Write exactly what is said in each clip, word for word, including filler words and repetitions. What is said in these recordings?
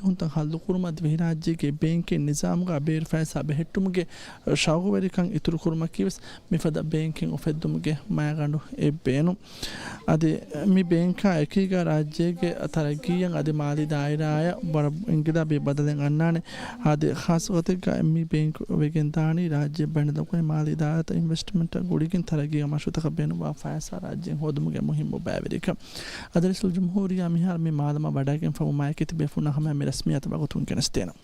ބޭނުންތައް ހައްލުކުރުމަށް ދިވެހިރާއްޖޭގެ ބޭންކިން ނިޒާމުގަ ބޭރު ފައިސާ ބެހެއްޓުމުގެ ޝައުގުވެރިކަން އިތުރުކުރުމަކީވެސް މިފަދަ ބޭންކިން އުފެއްދުމުގެ މައިގަނޑު އެއް ބޭނުން. އަދި މި ބޭންކާ އެކީގަ ރާއްޖޭގެ ތަރައްގީއަށް އަދި މާލީ ދާއިރާއަށް ވަރަށް އިންގިލާބީ ބަދަލެއް އަންނާނެ. އަދި ޚާއްޞަ ގޮތެއްގަ މި ބޭންކު ވެގެންދާނީ ރާއްޖެ ބެނިދޮގު މާލީ ދާއިރާތައް އިންވެސްޓްމަންޓަށް ގުޅިގެން ތަރައްގީގެ މަޝްރޫޢުތަކަށް ބޭނުންވާ ފައިސާ ރާއްޖެއިން ހޯދުމުގެ މުހިއްމު ބައިވެރިކަން. އަދި ރައީސުލްޖުމްހޫރިއްޔާ މިހާރު މި މާލަމާ ވަޑައިގެންފަވުމާއެކީ ތިބޭފުޅުންނާ ހަމައަށް މި ރަސްމިއްޔާތު ވަގުތުން ގެނެސްދޭނަން.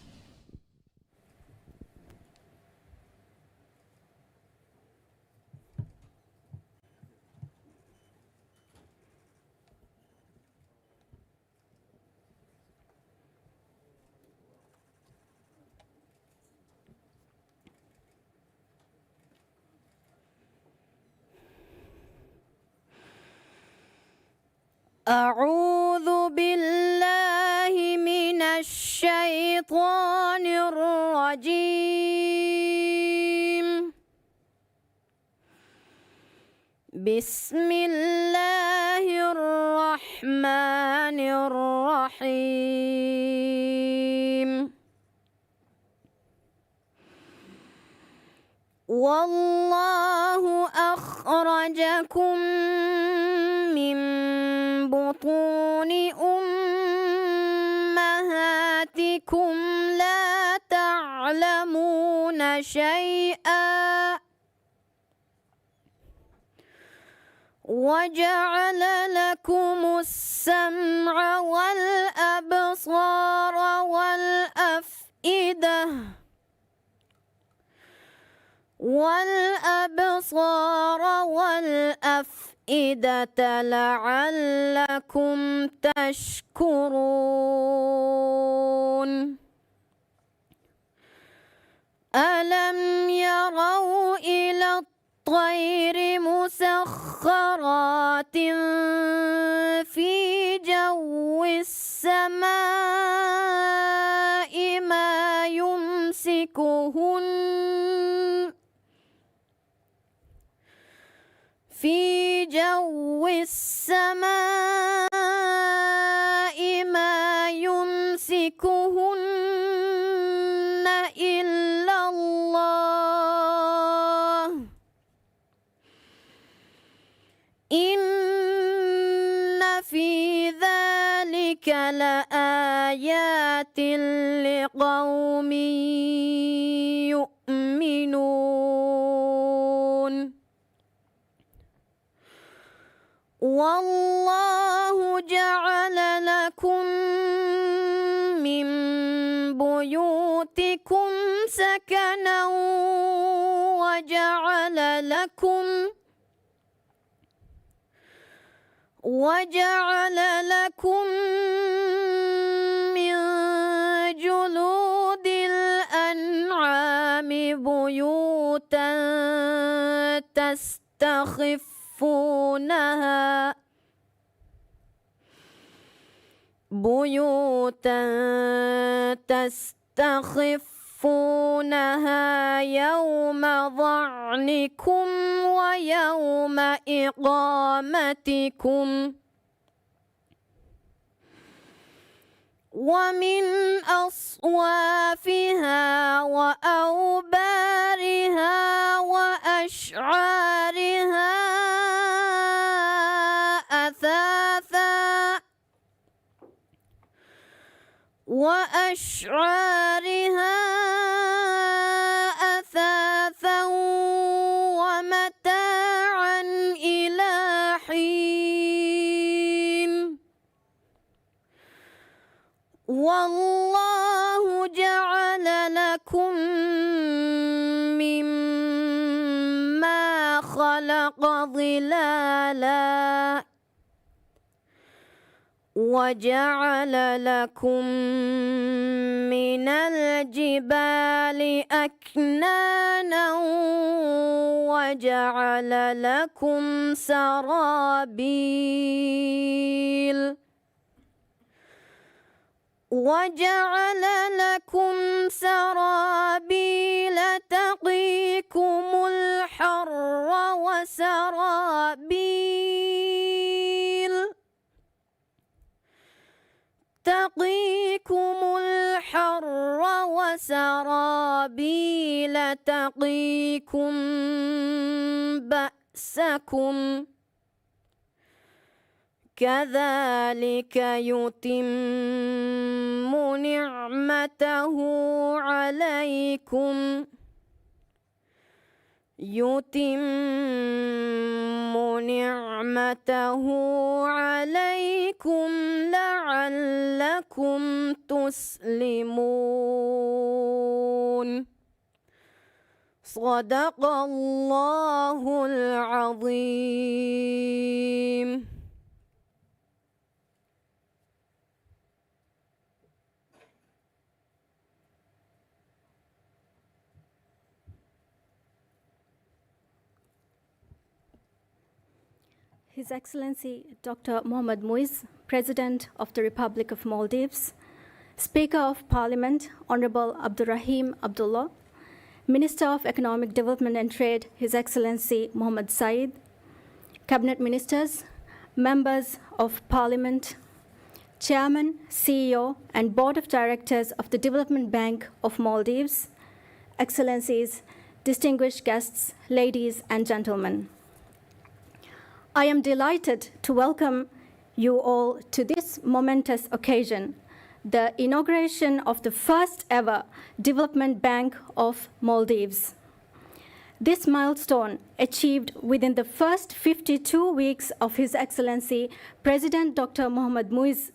أعوذ بالله من الشيطان الرجيم. بسم الله الرحمن الرحيم. والله أخرجكم من بطون أمهاتكم لا تعلمون شيئا وجعل لكم السمع والأبصار والأفئدة والأبصار والأفئدة لعلكم تشكرون. ألم يروا إلى الطير مسخرات في جو السماء ما يمسكهن في جو السماء ما يمسكهن إلا الله إن في ذلك لآيات لقوم يؤمنون. والله جعل لكم من بيوتكم سكنا وجعل لكم وجعل لكم من جلود الأنعام بيوتا تستخفونها بيوتا تستخفونها يوم ظعنكم ويوم إقامتكم ومن أصوافها وأوبارها وأشعارها أثاثا وأشعارها أثاثا ومتاعا إلى حين. والله جعل لكم مما خلق ظلالا وجعل لكم من الجبال أكنانا وجعل لكم سرابيل وجعل لكم سرابيل تقيكم الحر وسرابيل تقيكم الحر وسرابيل تقيكم بأسكم كذلك يتم نعمته عليكم يتم نعمته عليكم لعلكم تسلمون. صدق الله العظيم. His Excellency Doctor Mohammad Muiz, President of the Republic of Maldives, Speaker of Parliament, Honorable Abdurrahim Abdullah, Minister of Economic Development and Trade, His Excellency Mohammad Saeed, Cabinet Ministers, Members of Parliament, Chairman, C E O, and Board of Directors of the Development Bank of Maldives, Excellencies, distinguished guests, ladies and gentlemen. I am delighted to welcome you all to this momentous occasion, the inauguration of the first ever Development Bank of Maldives. This milestone, achieved within the first fifty-two weeks of His Excellency President Doctor Mohammad Muiz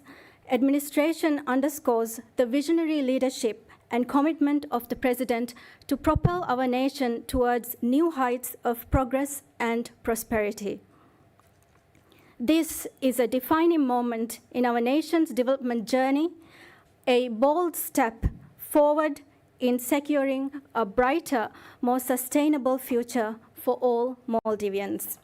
administration, underscores the visionary leadership and commitment of the President to propel our nation towards new heights of progress and prosperity. This is a defining moment in our nation's development journey, a bold step forward in securing a brighter, more sustainable future for all Maldivians.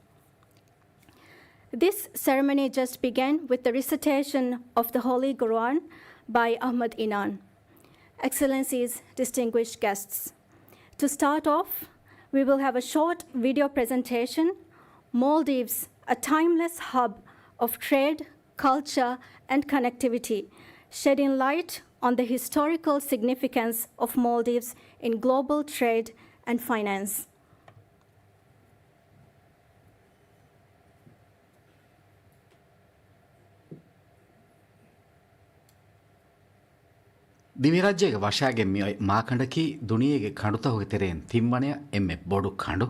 This ceremony just began with the recitation of the Holy Quran by Ahmad Inan. Excellencies, distinguished guests, to start off, we will have a short video presentation, Maldives, a timeless hub of trade, culture, and connectivity, shedding light on the historical significance of Maldives in global trade and finance. ދިވެހިރާއްޖޭގެ ވަށާގެން މިއޮތް މާކަނޑަކީ ދުނިޔޭގެ ކަނޑުތަކުގެ ތެރެއިން ތިންވަނަޔަށް އެންމެ ބޮޑު ކަނޑު.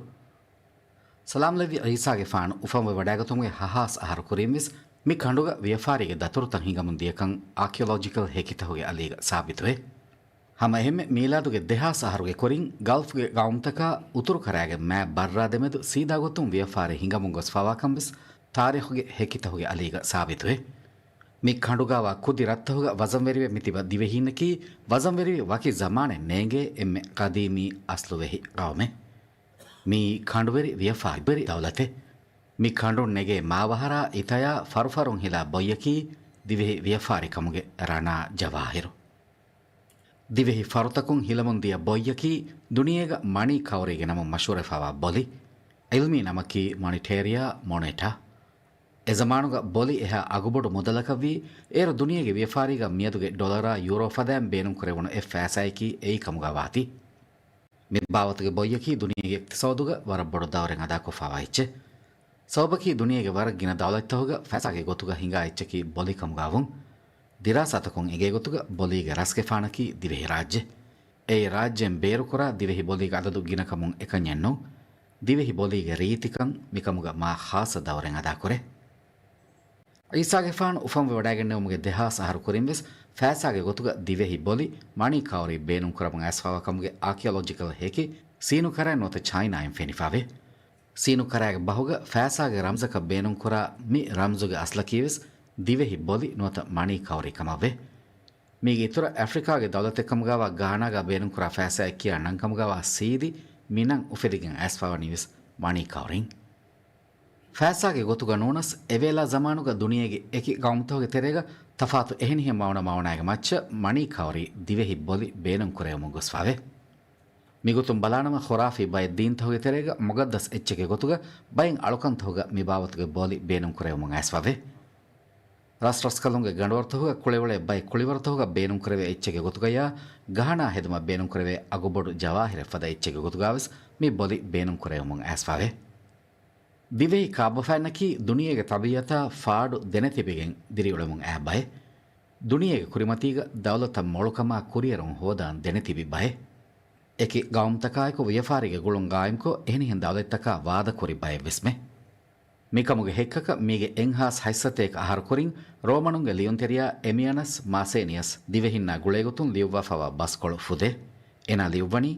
ސަލާމްލެއްވި ޢީސާގެފާނު އުފަންވެވަޑައިގަތުމުގެ ހަހާސް އަހަރު ކުރިންވެސް މި ކަނޑުގަ ވިޔަފާރީގެ ދަތުރުތައް ހިނގަމުން ދިޔަކަން އާކިއޮލޮޖިކަލް ހެކިތަކުގެ އަލީގަ ސާބިތުވޭ. ހަމައެހެންމެ މީލާދުގެ ދެހާސް އަހަރުގެ ކުރިން ގަލްފްގެ ގައުމުތަކާ އުތުރު ކަރައިގެ މާތް ބައްރާ ދެމެދު ސީދާ ގޮތުން ވިޔަފާރި ހިނގަމުން ގޮސްފަވާކަން ވެސް ތާރީޚުގެ ހެކިތަކުގެ އަލީގަ ސާބިތުވޭ. މި ކަނޑުގާވާ ކުދި ރަށްތަކުގަ ވަޒަންވެރިވެ މިތިބަ ދިވެހީންނަކީ ވަޒަންވެރިވެ ވަކި ޒަމާނެއް ނޭނގޭ އެންމެ ޤަދީމީ އަސްލުވެހި ޤައުމެއް. މިއީ ކަނޑުވެރި ވިޔަފާރި ދައުލަތެއް. މި ކަނޑުން ނެގޭ މާވަހަރާ އިތަޔާ ފަރުފަރުން ހިލާ ބޮއްޔަކީ ދިވެހި ވިޔަފާރިކަމުގެ ރަނާ ޖަވާހިރު. ދިވެހި ފަރުތަކުން ހިލަމުން ދިޔަ ބޮއްޔަކީ ދުނިޔޭގަ މަނީ ކައުރީގެ ނަމުން މަޝްހޫރެއް ވެފަވާ ބޮލި. ޢިލްމީ ނަމަކީ މޮނިޓޭރިއާ މޮނެޓާ. އެޒަމާނުގަ ބޮލި އެހާ އަގުބޮޑު މުދަލަކަށްވީ، އޭރު ދުނިޔޭގެ ވިޔަފާރީގަ މިއަދުގެ ޑޮލަރާ ޔޫރޯ ފަދައިން ބޭނުންކުރެވުނު އެއް ފައިސާއަކީ އެއީ ކަމުގަ ވާތީ. މި ބާވަތުގެ ބޮއްޔަކީ ދުނިޔޭގެ އިޤްތިޞާދުގަ ވަރަށް ބޮޑު ދައުރެއް އަދާކޮށްފަވާ އެއްޗެއް. ސަބަބަކީ ދުނިޔޭގެ ވަރަށް ގިނަ ދައުލަތްތަކުގަ ފައިސާގެ ގޮތުގަ ހިނގާ އެއްޗަކީ ބޮލި ކަމުގަވުން. ދިރާސާތަކުން އެނގޭ ގޮތުގަ ބޮލީގެ ރަސްގެފާނަކީ ދިވެހިރާއްޖެ. އެއީ ރާއްޖޭން ބޭރުކުރާ ދިވެހި ބޮލީގެ އަދަދު ގިނަކަމުން އެކަންޏެއް ނޫން. ދިވެހި ބޮލީގެ ރީތިކަން މިކަމުގަ މާ ޚާއްޞަ ދައުރެއް އަދާކުރޭ. ޢީސާގެފާނު އުފަންވެވަޑައިގެންނެވުމުގެ ދެހާސް އަހަރު ކުރިންވެސް ފައިސާގެ ގޮތުގަ ދިވެހި ބޮލި މަނީ ކައުރީ ބޭނުންކުރަމުން އައިސްފަވާ ކަމުގެ އާކިއޮލޮޖިކަލް ހެކި ސީނުކަރައެއް ނުވަތަ ޗައިނާއިން ފެނިފަވޭ. ސީނުކަރާގެ ބަހުގަ ފައިސާގެ ރަމްޒަކަށް ބޭނުންކުރާ މި ރަމްޒުގެ އަސްލަކީވެސް ދިވެހި ބޮލި ނުވަތަ މަނީ ކައުރީ ކަމަށްވޭ. މީގެ އިތުރަށް އަފްރިކާގެ ދައުލަތެއް ކަމުގަވާ ގާނާގަ ބޭނުންކުރާ ފައިސާއެއް ކިޔާ ނަން ކަމުގަވާ ސީދި މި ނަން އުފެދިގެން އައިސްފަވަނީވެސް މަނީ ކައުރީން. ފައިސާގެ ގޮތުގަ ނޫނަސް އެވޭލާ ޒަމާނުގަ ދުނިޔޭގެ އެކި ގައުމުތަކުގެ ތެރޭގަ ތަފާތު އެހެނިހެން މައުނަ މައުނާގެ މައްޗަށް މަނީ ކައުރީ ދިވެހި ބޮލި ބޭނުންކުރެވެމުން ގޮސްފަވޭ. މިގޮތުން ބަލާނަމަ ޚުރާފީ ބައެއް ދީންތަކުގެ ތެރޭގަ މުގައްދަސް އެއްޗެއްގެ ގޮތުގަ ބައެއް އަޅުކަންތަކުގަ މި ބާވަތުގެ ބޮލި ބޭނުންކުރެވެމުން އައިސްފަވޭ. ރަސްރަސްކަލުންގެ ގަނޑުވަރުތަކުގަ ކުޅެވުޅޭ ބައެއް ކުޅިވަރުތަކުގަ ބޭނުންކުރެވޭ އެއްޗެއްގެ ގޮތުގަޔާ، ގަހަނާ ހެދުމަށް ބޭނުންކުރެވޭ އަގުބޮޑު ޖަވާހިރެއް ފަދަ އެއްޗެއްގެ ގޮތުގަވެސް މި ބޮލި ބޭނުންކުރެވެމުން އައިސްފަވޭ. ދިވެހި ކާބަފައިންނަކީ ދުނިޔޭގެ ތަބީއަތާ ފާޑު ދެނެތިބިގެން ދިރިއުޅެމުން އައި ބައެއް. ދުނިޔޭގެ ކުރިމަތީގަ ދައުލަތަށް މޮޅުކަމާ ކުރިއެރުން ހޯދާން ދެނެތިބި ބައެއް. އެކި ގައުމުތަކާއެކު ވިޔަފާރީގެ ގުޅުން ގާއިމްކޮށް، އެހެނިހެން ދައުލަތްތަކާ ވާދަކުރި ބައެއްވެސްމެ. މިކަމުގެ ހެއްކަކަށް މީގެ އެއްހާސް ހަތްސަތޭކަ އަހަރު ކުރިން ރޯމަނުންގެ ލިޔުންތެރިޔާ އެމިއަނަސް މާސޭނިއަސް ދިވެހިންނާ ގުޅޭގޮތުން ލިޔުއްވާފައިވާ ބަސްކޮޅު ފުދޭ. އޭނާ ލިޔުއްވަނީ،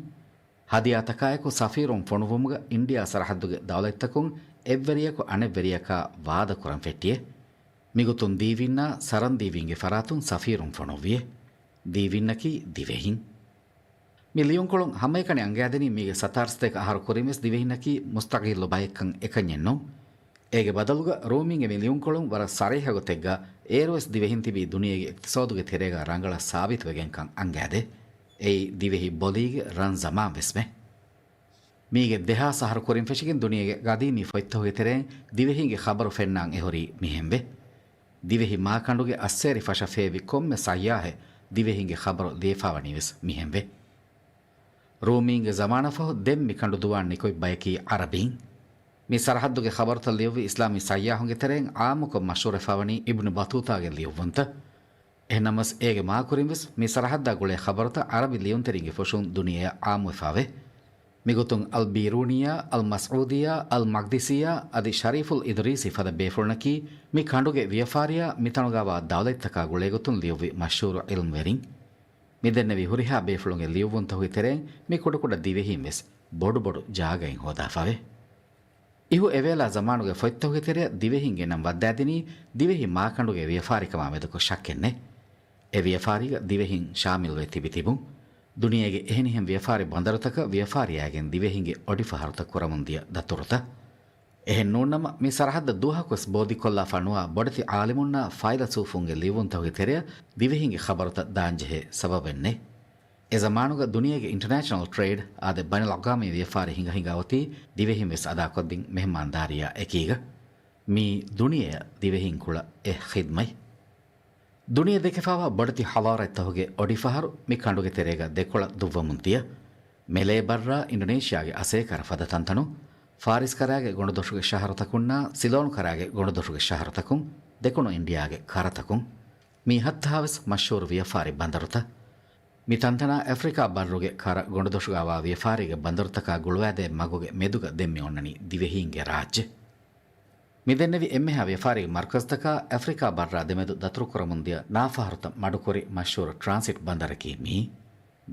ހަދިޔާތަކާއެކު ސަފީރުން ފޮނުއްވުމުގަ އިންޑިއާ ސަރަހައްދުގެ ދައުލަތްތަކުން އެއްވެރިޔަކު އަނެއްވެރިޔަކާ ވާދަކުރަން ފެއްޓިއޭ. މިގޮތުން ދީވީންނާ ސަރަންދީވީންގެ ފަރާތުން ސަފީރުން ފޮނުއްވިއޭ. ދީވީންނަކީ ދިވެހިން. މި ލިޔުންކޮޅުން ހަމައެކަނި އަންގައިދެނީ މީގެ ސަތާރަ ސަތޭކަ އަހަރު ކުރިންވެސް ދިވެހިންނަކީ މުސްތަގިއްލު ބައެއްކަން އެކަންޏެއް ނޫން. އޭގެ ބަދަލުގަ ރޫމީންގެ މި ލިޔުންކޮޅުން ވަރަށް ސަރީހަ ގޮތެއްގަ އޭރުވެސް ދިވެހިން ތިބީ ދުނިޔޭގެ އިޤްތިޞާދުގެ ތެރޭގަ ރަނގަޅަށް ސާބިތުވެގެންކަން އަންގައިދޭ. އެއީ ދިވެހި ބޮލީގެ ރަން ޒަމާންވެސްމެ. މީގެ ދެހާސް އަހަރު ކުރިން ފެށިގެން ދުނިޔޭގެ ގަދީމީ ފޮތްތަކުގެ ތެރެއިން ދިވެހިންގެ ޚަބަރު ފެންނާން އެހުރީ މިހެންވެ. ދިވެހި މާކަނޑުގެ އައްސޭރި ފަށަ ފޭބި ކޮންމެ ސައްޔާހެއް ދިވެހިންގެ ޚަބަރު ލިޔެފާވަނީވެސް މިހެންވެ. ރޫމީންގެ ޒަމާނަށްފަހު ދެން މި ކަނޑު ދުވާން ނިކުތް ބަޔަކީ ޢަރަބީން. މި ސަރަހައްދުގެ ޚަބަރުތައް ލިޔުއްވި އިސްލާމީ ސައްޔާހުންގެ ތެރެއިން ޢާއްމުކޮށް މަޝްހޫރެއް ފަވަނީ އިބްނު ބަތޫތާގެ ލިޔުއްވުންތައް. އެހެންނަމަވެސް، އޭގެ މާކުރިންވެސް މި ސަރަހައްދާ ގުޅޭ ޚަބަރުތައް ޢަރަބި ލިޔުންތެރިންގެ ފުށުން ދުނިޔެއަށް ޢާއްމުވެފާވޭ. މިގޮތުން އަލް ބީރޫނިއްޔާ، އަލް މަސްޢޫދިއްޔާ، އަލް މަޤްދިސިއްޔާ އަދި ޝަރީފުލް އިދްރީސީ ފަދަ ބޭފުޅުންނަކީ، މި ކަނޑުގެ ވިޔަފާރިއާ މިތަނުގައިވާ ދައުލަތްތަކާ ގުޅޭގޮތުން ލިޔުއްވި މަޝްހޫރު ޢިލްމުވެރިން. މިދެންނެވި ހުރިހާ ބޭފުޅުންގެ ލިޔުއްވުންތަކުގެ ތެރެއިން މި ކުޑަކުޑަ ދިވެހީންވެސް ބޮޑުބޮޑު ޖާގައިން ހޯދާފަވޭ. އިހު އެވޭލާ ޒަމާނުގެ ފޮތްތަކުގެ ތެރެއަށް ދިވެހިންގެ ނަން ވައްދާދިނީ ދިވެހި މާކަނޑުގެ ވިޔަފާރިކަމާ މެދުކޮށް ޝައްކެއްނެތް. އެ ވިޔަފާރީގަ ދިވެހިން ޝާމިލްވެ ތިބި ތިބުން. ދުނިޔޭގެ އެހެނިހެން ވިޔަފާރި ބަނދަރުތަކަށް ވިޔަފާރިއާގެން ދިވެހިންގެ އޮޑިފަހަރުތައް ކުރަމުންދިޔަ ދަތުރުތައް. އެހެން ނޫންނަމަ، މި ސަރަހައްދަށް ދުވަހަކުވެސް ބޯދިކޮށްލާފަ ނުވާ ބޮޑެތި ޢާލިމުންނާ ފައިލަސޫފުންގެ ލިޔުއްވުންތަކުގެ ތެރެއަށް ދިވެހިންގެ ޚަބަރުތައް ދާންޖެހޭ ސަބަބެއްނެތް. އެ ޒަމާނުގަ ދުނިޔޭގެ އިންޓަރނޭޝަނަލް ޓްރޭޑް އާދެ، ބައިނަލްއަޤްވާމީ ވިޔަފާރި ހިނގަ ހިނގާ އޮތީ ދިވެހިން ވެސް އަދާކޮށްދިން މެހެމާންދާރީއާ އެކީގަ. މީ ދުނިޔެއަށް ދިވެހިން ކުޅަ އެއް ޚިދްމަތް. ދުނިޔެ ދެކެފާވާ ބޮޑެތި ޙަޟާރަތްތަކުގެ އޮޑިފަހަރު މި ކަނޑުގެ ތެރޭގަ ދެކޮޅަށް ދުއްވަމުން ދިޔަ. މެލޭ ބައްރާ އިންޑޮނޭޝިއާގެ އަސޭކަރަ ފަދަ ތަންތަނުން، ފާރިސް ކަރާގެ ގޮނޑުދޮށުގެ ޝަހަރުތަކުންނާ ސިލޯން ކަރާގެ ގޮނޑުދޮށުގެ ޝަހަރުތަކުން، ދެކުނު އިންޑިއާގެ ކަރަތަކުން. މީ ހަތްތަހާވެސް މަޝްހޫރު ވިޔަފާރި ބަނދަރުތައް. މި ތަންތަނާ އެފްރިކާ ބައްރުގެ ކަރަ ގޮނޑުދޮށުގަވާ ވިޔަފާރީގެ ބަނދަރުތަކާ ގުޅުވާދޭ މަގުގެ މެދުގަ ދެން މި އޮންނަނީ ދިވެހީންގެ ރާއްޖެ. މިދެންނެވި އެންމެހާ ވިޔަފާރީގެ މަރުކަޒްތަކާ އެފްރިކާ ބައްރާ ދެމެދު ދަތުރުކުރަމުންދިޔަ ނާފަހަރުތައް މަޑުކުރި މަޝްހޫރު ޓްރާންސިޓް ބަނދަރަކީ މީ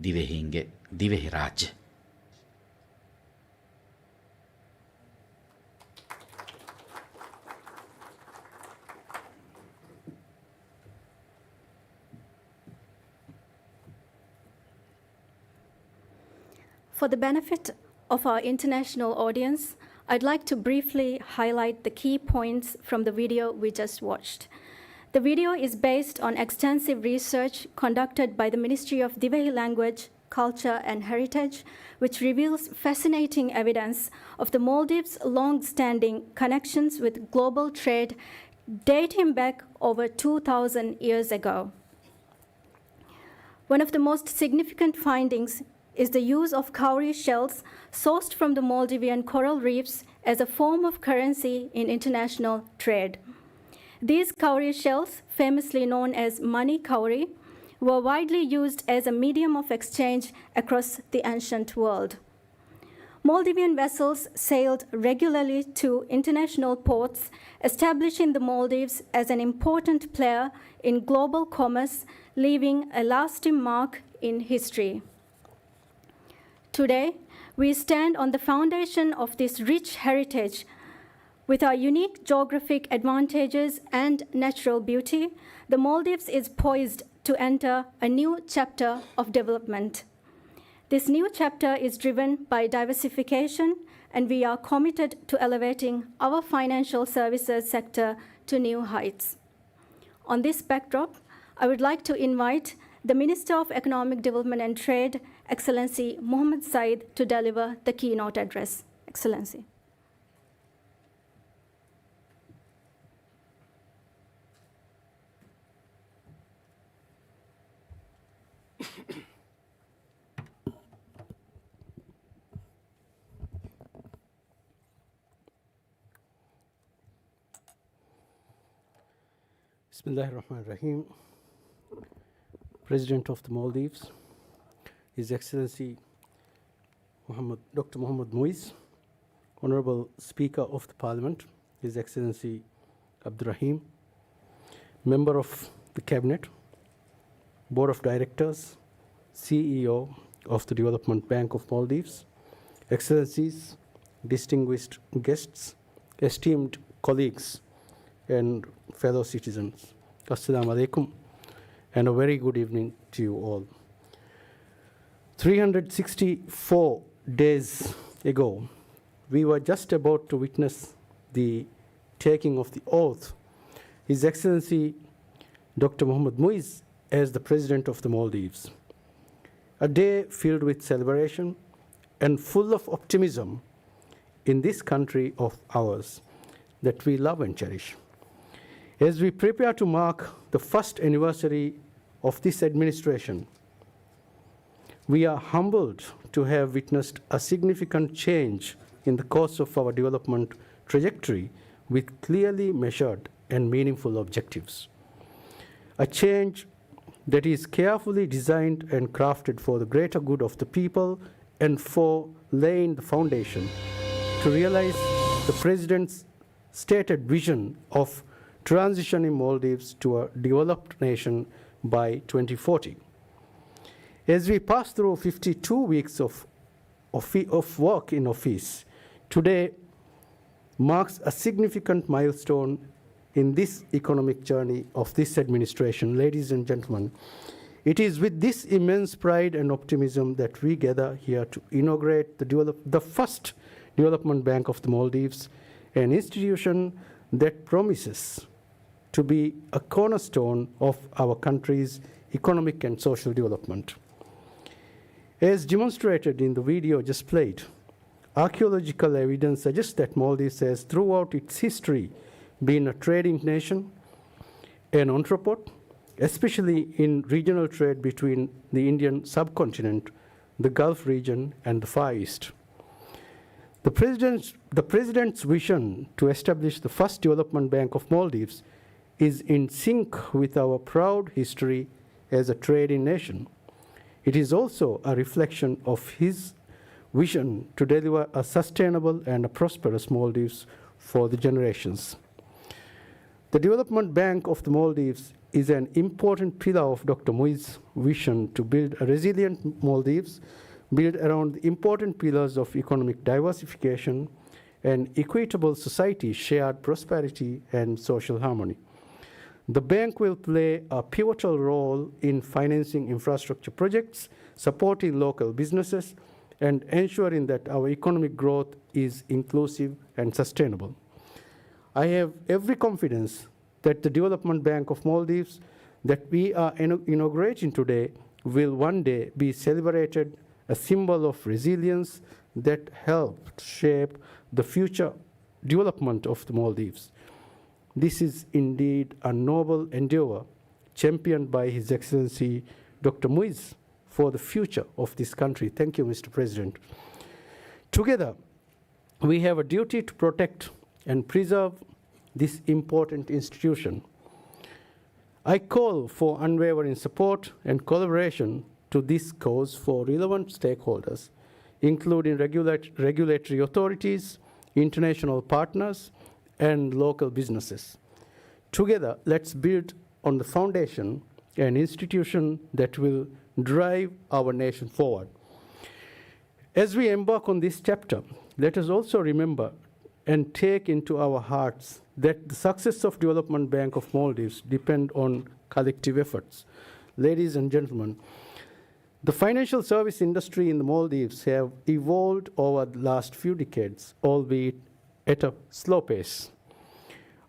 ދިވެހީންގެ ދިވެހިރާއްޖެ. For the benefit of our international audience, I'd like to briefly highlight the key points from the video we just watched. The video is based on extensive research conducted by the Ministry of Divehi Language, Culture and Heritage, which reveals fascinating evidence of the Maldives' long-standing connections with global trade dating back over two thousand years ago. One of the most significant findings is the use of cowrie shells sourced from the Maldivian coral reefs as a form of currency in international trade. These cowrie shells, famously known as money cowrie, were widely used as a medium of exchange across the ancient world. Maldivian vessels sailed regularly to international ports, establishing the Maldives as an important player in global commerce, leaving a lasting mark in history. Today, we stand on the foundation of this rich heritage. With our unique geographic advantages and natural beauty, the Maldives is poised to enter a new chapter of development. This new chapter is driven by diversification, and we are committed to elevating our financial services sector to new heights. On this backdrop, I would like to invite the Minister of Economic Development and Trade, Excellency Mohammad Saeed, to deliver the keynote address. Excellency. بسم الله الرحمن الرحيم. President of the Maldives, His Excellency Muhammad, Doctor Muhammad Muiz, Honorable Speaker of the Parliament, His Excellency Abdul Rahim, Member of the Cabinet, Board of Directors, C E O of the Development Bank of Maldives, Excellencies, distinguished guests, esteemed colleagues, and fellow citizens. Assalamu alaikum, and a very good evening to you all. Three hundred sixty-four days ago, we were just about to witness the taking of the oath, His Excellency Doctor Muhammad Muiz as the President of the Maldives. A day filled with celebration and full of optimism in this country of ours that we love and cherish. As we prepare to mark the first anniversary of this administration, we are humbled to have witnessed a significant change in the course of our development trajectory with clearly measured and meaningful objectives. A change that is carefully designed and crafted for the greater good of the people and for laying the foundation to realize the President's stated vision of transitioning Maldives to a developed nation by twenty forty. As we pass through fifty-two weeks of, of, of work in office, today marks a significant milestone in this economic journey of this administration. Ladies and gentlemen, it is with this immense pride and optimism that we gather here to inaugurate the, develop, the first Development Bank of the Maldives, an institution that promises to be a cornerstone of our country's economic and social development. As demonstrated in the video just played, archaeological evidence suggests that Maldives has, throughout its history, been a trading nation, an entrepot, especially in regional trade between the Indian subcontinent, the Gulf region, and the Far East. The President's, the President's vision to establish the first development bank of Maldives is in sync with our proud history as a trading nation. It is also a reflection of his vision to deliver a sustainable and a prosperous Maldives for the generations. The Development Bank of the Maldives is an important pillar of Doctor Muiz's vision to build a resilient Maldives built around the important pillars of economic diversification, and equitable society, shared prosperity, and social harmony. The bank will play a pivotal role in financing infrastructure projects, supporting local businesses, and ensuring that our economic growth is inclusive and sustainable. I have every confidence that the Development Bank of Maldives that we are ino-, inaugurating today will one day be celebrated, a symbol of resilience that helped shape the future development of the Maldives. This is indeed a noble endeavor championed by His Excellency Doctor Muiz for the future of this country. Thank you, Mister President. Together, we have a duty to protect and preserve this important institution. I call for unwavering support and collaboration to this cause for relevant stakeholders, including regulat-, regulatory authorities, international partners, and local businesses. Together, let's build on the foundation an institution that will drive our nation forward. As we embark on this chapter, let us also remember and take into our hearts that the success of Development Bank of Maldives depend on collective efforts. Ladies and gentlemen, the financial service industry in the Maldives have evolved over the last few decades, albeit at a slow pace.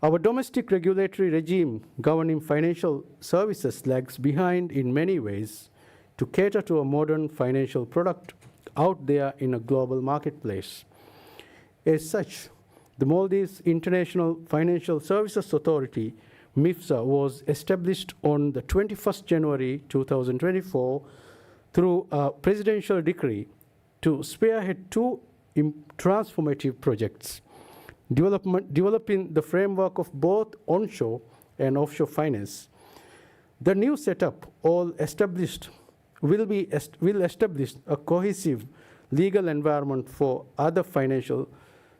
Our domestic regulatory regime governing financial services lags behind in many ways to cater to a modern financial product out there in a global marketplace. As such, the Maldives International Financial Services Authority, MIFSA, was established on the twenty-first January two thousand twenty-four through a presidential decree to spearhead two im-, transformative projects, development, developing the framework of both onshore and offshore finance. The new setup all established will be est- will establish a cohesive legal environment for other financial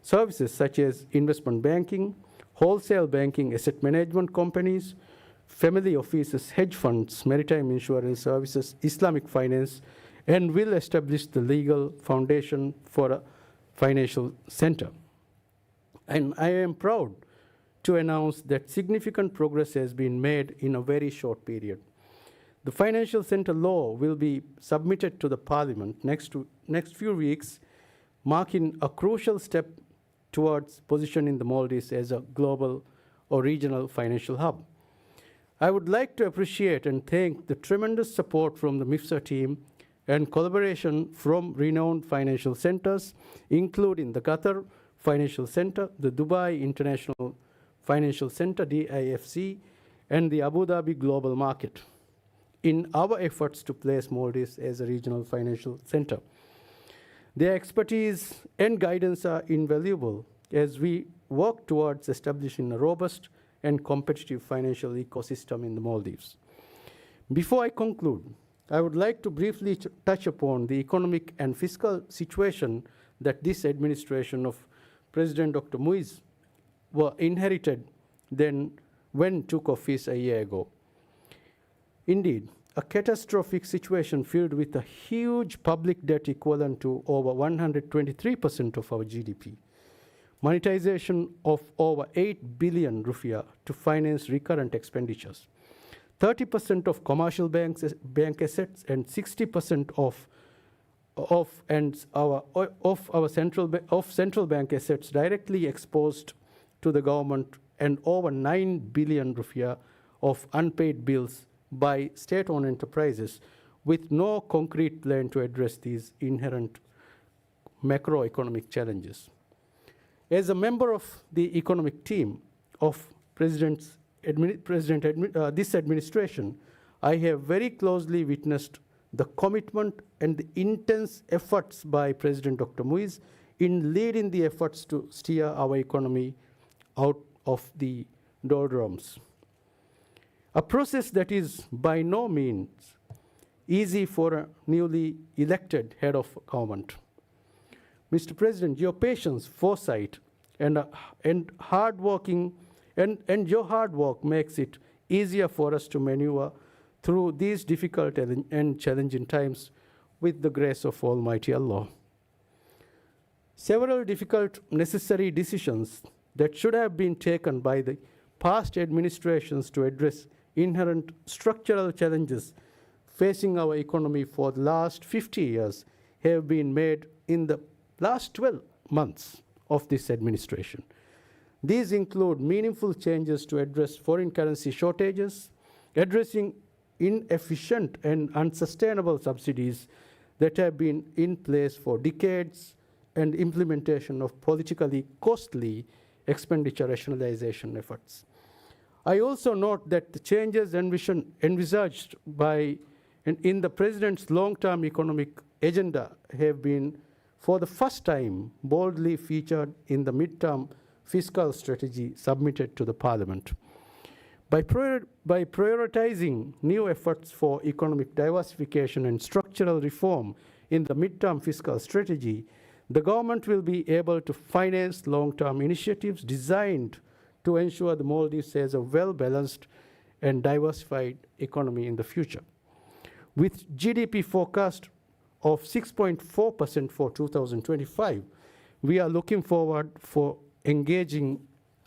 services such as investment banking, wholesale banking, asset management companies, family offices, hedge funds, maritime insurance services, Islamic finance, and will establish the legal foundation for a financial center. And I am proud to announce that significant progress has been made in a very short period. The Financial Center Law will be submitted to the Parliament next, to, next few weeks, marking a crucial step towards positioning the Maldives as a global or regional financial hub. I would like to appreciate and thank the tremendous support from the MIFSA team and collaboration from renowned financial centers, including the Qatar Financial Center, the Dubai International Financial Center, D I F C, and the Abu Dhabi Global Market, in our efforts to place Maldives as a regional financial center. Their expertise and guidance are invaluable as we work towards establishing a robust and competitive financial ecosystem in the Maldives. Before I conclude, I would like to briefly ch- touch upon the economic and fiscal situation that this administration of President Doctor Muiz were inherited then when took office a year ago. Indeed, a catastrophic situation filled with a huge public debt equivalent to over one hundred twenty-three percent of our G D P, monetization of over eight billion rufiya to finance recurrent expenditures, thirty percent of commercial banks, bank assets, and sixty percent of of and our of our central ba- of central bank assets directly exposed to the government, and over nine billion rufiya of unpaid bills by state-owned enterprises, with no concrete plan to address these inherent macroeconomic challenges. As a member of the economic team of President's admini- President admi- uh, this administration, I have very closely witnessed the commitment and the intense efforts by President Doctor Muiz in leading the efforts to steer our economy out of the doldrums. A process that is by no means easy for a newly elected head of government. Mister President, your patience, foresight, and, uh, and hard working and, and your hard work makes it easier for us to maneuver through these difficult and, and challenging times with the grace of Almighty Allah. Several difficult necessary decisions that should have been taken by the past administrations to address inherent structural challenges facing our economy for the last fifty years have been made in the last twelve months of this administration. These include meaningful changes to address foreign currency shortages, addressing inefficient and unsustainable subsidies that have been in place for decades, and implementation of politically costly expenditure rationalization efforts. I also note that the changes envision- envisaged by in, in the President's long-term economic agenda have been, for the first time, boldly featured in the midterm fiscal strategy submitted to the Parliament. By, prior- by prioritizing new efforts for economic diversification and structural reform in the midterm fiscal strategy, the government will be able to finance long-term initiatives designed to ensure the Maldives has a well-balanced and diversified economy in the future. With G D P forecast of six point four percent for two thousand twenty-five, we are looking forward for engaging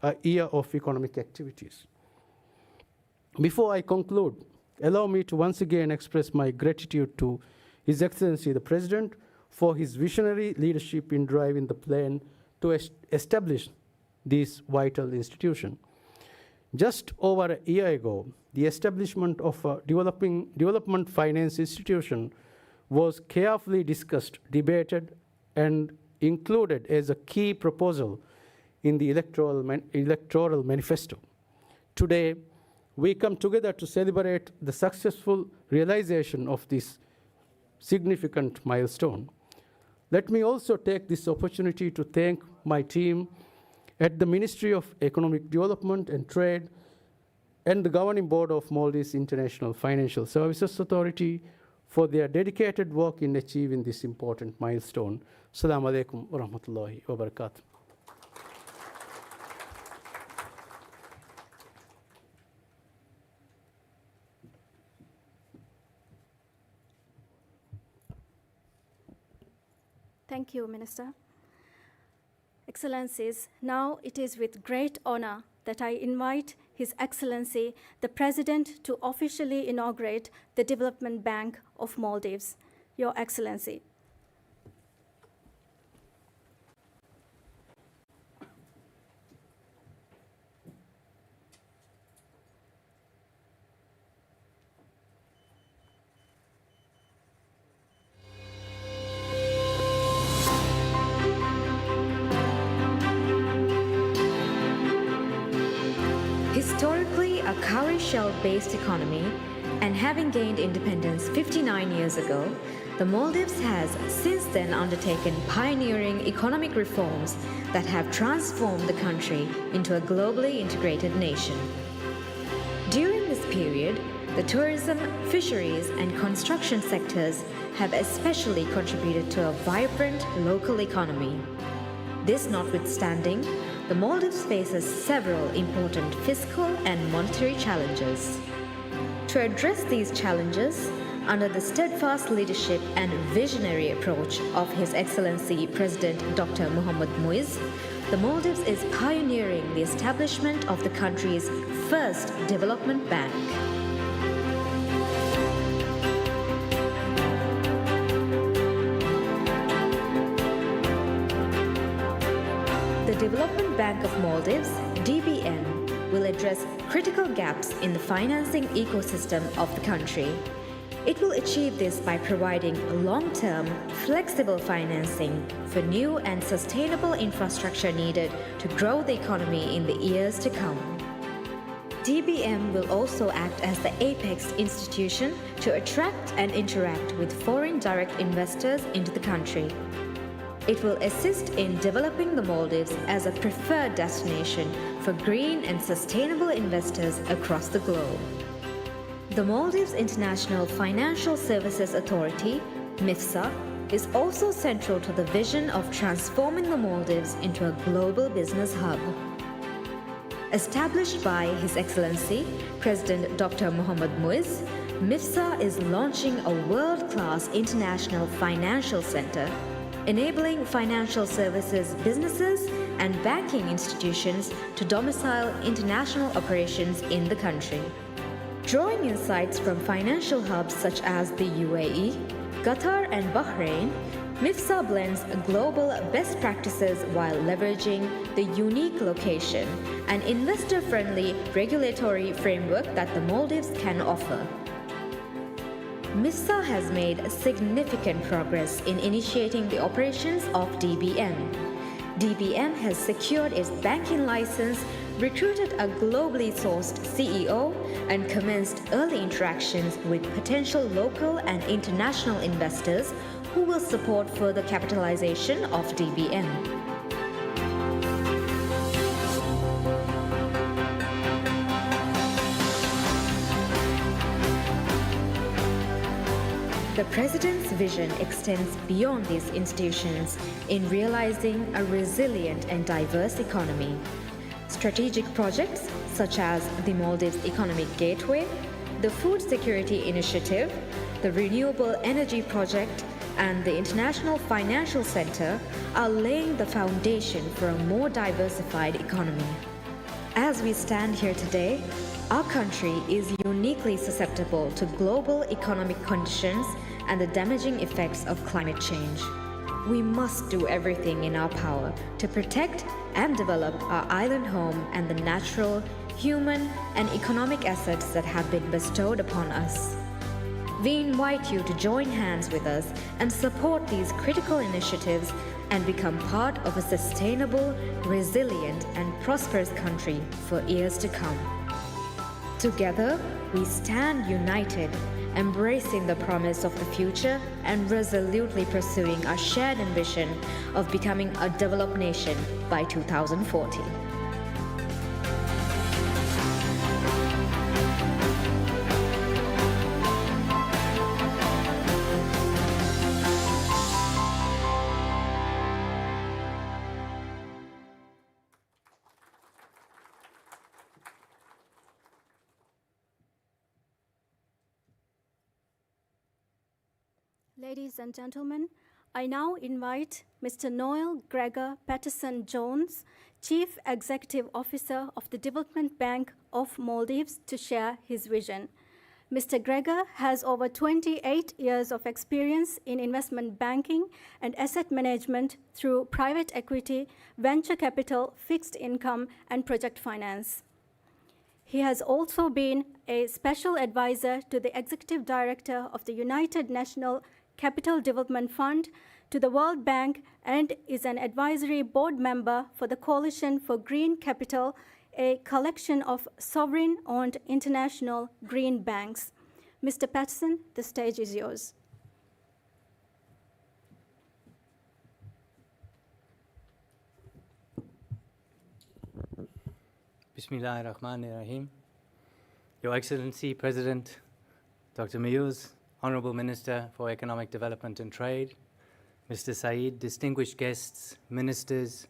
a year of economic activities. Before I conclude, allow me to once again express my gratitude to His Excellency the President for his visionary leadership in driving the plan to es- establish this vital institution. Just over a year ago, the establishment of a developing, development finance institution was carefully discussed, debated, and included as a key proposal in the electoral man- electoral manifesto. Today, we come together to celebrate the successful realization of this significant milestone. Let me also take this opportunity to thank my team at the Ministry of Economic Development and Trade and the governing board of Maldives International Financial Services Authority for their dedicated work in achieving this important milestone. السلام عليكم ورحمة الله وبركاته. Thank you, Minister. Excellencies, now it is with great honor that I invite His Excellency, the President, to officially inaugurate the Development Bank of Maldives. Your Excellency. Historically a cowrie shell-based economy, and having gained independence fifty-nine years ago, the Maldives has since then undertaken pioneering economic reforms that have transformed the country into a globally integrated nation. During this period, the tourism, fisheries, and construction sectors have especially contributed to a vibrant local economy. This notwithstanding, the Maldives faces several important fiscal and monetary challenges. To address these challenges, under the steadfast leadership and visionary approach of His Excellency President Doctor Mohammad Muiz, the Maldives is pioneering the establishment of the country's first development bank. The Development Bank of Maldives, D B M, will address critical gaps in the financing ecosystem of the country. It will achieve this by providing long-term, flexible financing for new and sustainable infrastructure needed to grow the economy in the years to come. D B M will also act as the apex institution to attract and interact with foreign direct investors into the country. It will assist in developing the Maldives as a preferred destination for green and sustainable investors across the globe. The Maldives International Financial Services Authority, MIFSA, is also central to the vision of transforming the Maldives into a global business hub. Established by His Excellency President Doctor Mohammad Muiz, MIFSA is launching a world-class international financial center, enabling financial services businesses and banking institutions to domicile international operations in the country. Drawing insights from financial hubs such as the U A E, Qatar and Bahrain, MIFSA blends global best practices while leveraging the unique location and investor-friendly regulatory framework that the Maldives can offer. MIFSA has made significant progress in initiating the operations of D B M. D B M has secured its banking license, recruited a globally sourced C E O, and commenced early interactions with potential local and international investors who will support further capitalization of D B M. The President's vision extends beyond these institutions in realizing a resilient and diverse economy. Strategic projects such as the Maldives Economic Gateway, the Food Security Initiative, the Renewable Energy Project, and the International Financial Center are laying the foundation for a more diversified economy. As we stand here today, our country is uniquely susceptible to global economic conditions and the damaging effects of climate change. We must do everything in our power to protect and develop our island home and the natural, human, and economic assets that have been bestowed upon us. We invite you to join hands with us and support these critical initiatives and become part of a sustainable, resilient, and prosperous country for years to come. Together, we stand united, embracing the promise of the future and resolutely pursuing our shared ambition of becoming a developed nation by two thousand forty. Ladies and gentlemen, I now invite Mister Noel Gregor Patterson Jones, Chief Executive Officer of the Development Bank of Maldives, to share his vision. Mister Gregor has over twenty-eight years of experience in investment banking and asset management through private equity, venture capital, fixed income, and project finance. He has also been a special advisor to the executive director of the United National Capital Development Fund, to the World Bank, and is an advisory board member for the Coalition for Green Capital, a collection of sovereign-owned international green banks. Mister Patterson, the stage is yours. Bismillah ar-Rahman ar-Rahim. Your Excellency, President Doctor Muse, Honorable Minister for Economic Development and Trade, Mister Saeed, distinguished guests, ministers,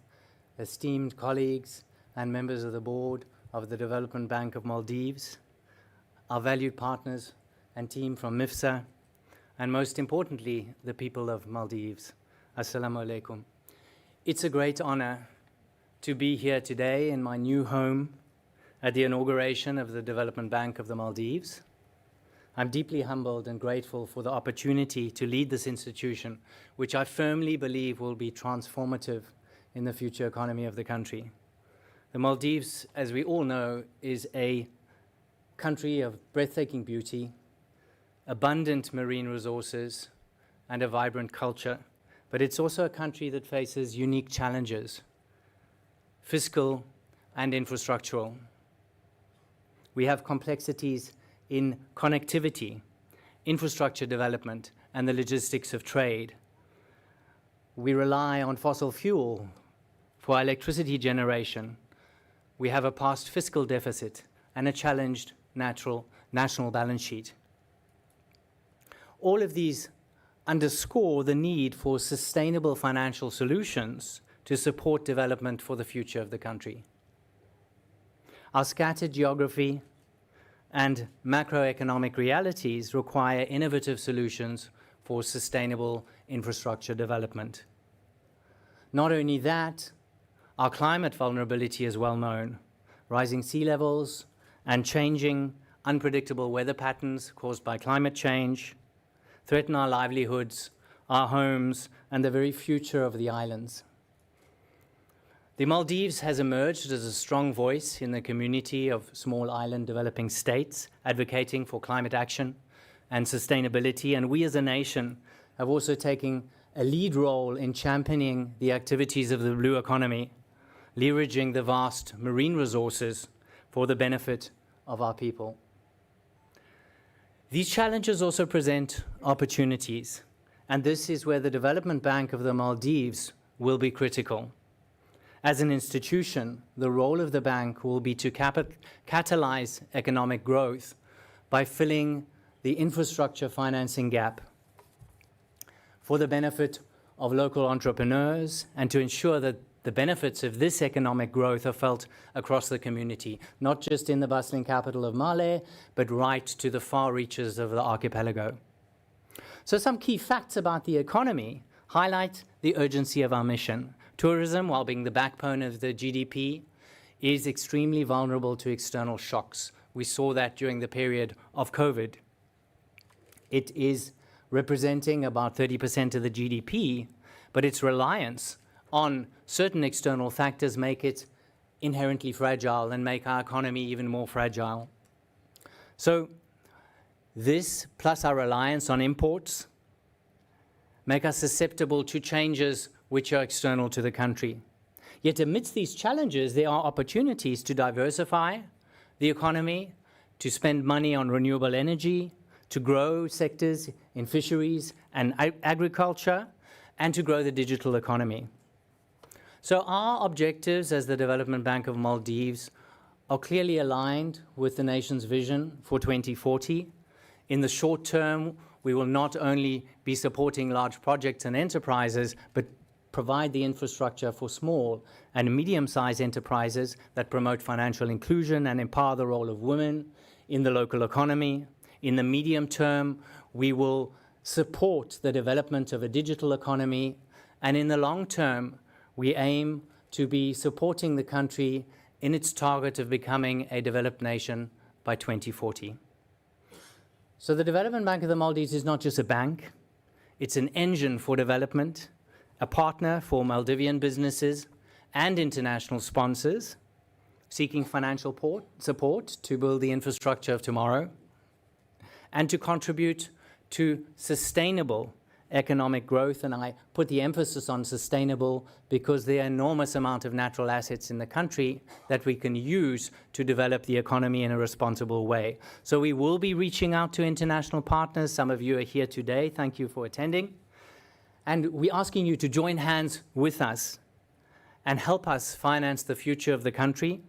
esteemed colleagues, and members of the board of the Development Bank of Maldives, our valued partners and team from MIFSA, and most importantly, the people of Maldives. Assalamu alaikum. It's a great honor to be here today in my new home at the inauguration of the Development Bank of the Maldives. I'm deeply humbled and grateful for the opportunity to lead this institution, which I firmly believe will be transformative in the future economy of the country. The Maldives, as we all know, is a country of breathtaking beauty, abundant marine resources, and a vibrant culture, but it's also a country that faces unique challenges, fiscal and infrastructural. We have complexities in connectivity, infrastructure development, and the logistics of trade. We rely on fossil fuel for our electricity generation. We have a past fiscal deficit and a challenged natural, national balance sheet. All of these underscore the need for sustainable financial solutions to support development for the future of the country. Our scattered geography and macroeconomic realities require innovative solutions for sustainable infrastructure development. Not only that, our climate vulnerability is well known. Rising sea levels and changing, unpredictable weather patterns caused by climate change threaten our livelihoods, our homes, and the very future of the islands. The Maldives has emerged as a strong voice in the community of small island developing states advocating for climate action and sustainability, and we as a nation have also taken a lead role in championing the activities of the blue economy, leveraging the vast marine resources for the benefit of our people. These challenges also present opportunities, and this is where the Development Bank of the Maldives will be critical. As an institution, the role of the bank will be to capi-, catalyze economic growth by filling the infrastructure financing gap for the benefit of local entrepreneurs and to ensure that the benefits of this economic growth are felt across the community, not just in the bustling capital of Malé, but right to the far reaches of the archipelago. So some key facts about the economy highlight the urgency of our mission. Tourism, while being the backbone of the G D P, is extremely vulnerable to external shocks. We saw that during the period of COVID. It is representing about thirty percent of the G D P, but its reliance on certain external factors make it inherently fragile and make our economy even more fragile. So this, plus our reliance on imports, make us susceptible to changes which are external to the country. Yet amidst these challenges, there are opportunities to diversify the economy, to spend money on renewable energy, to grow sectors in fisheries and ag-, agriculture, and to grow the digital economy. So our objectives as the Development Bank of Maldives are clearly aligned with the nation's vision for twenty forty. In the short term, we will not only be supporting large projects and enterprises, but provide the infrastructure for small and medium-sized enterprises that promote financial inclusion and empower the role of women in the local economy. In the medium term, we will support the development of a digital economy, and in the long term, we aim to be supporting the country in its target of becoming a developed nation by twenty forty. So the Development Bank of the Maldives is not just a bank, it's an engine for development, a partner for Maldivian businesses and international sponsors seeking financial port-, support to build the infrastructure of tomorrow, and to contribute to sustainable economic growth. And I put the emphasis on sustainable because there are enormous amount of natural assets in the country that we can use to develop the economy in a responsible way. So we will be reaching out to international partners. Some of you are here today. Thank you for attending. And we're asking you to join hands with us and help us finance the future of the country.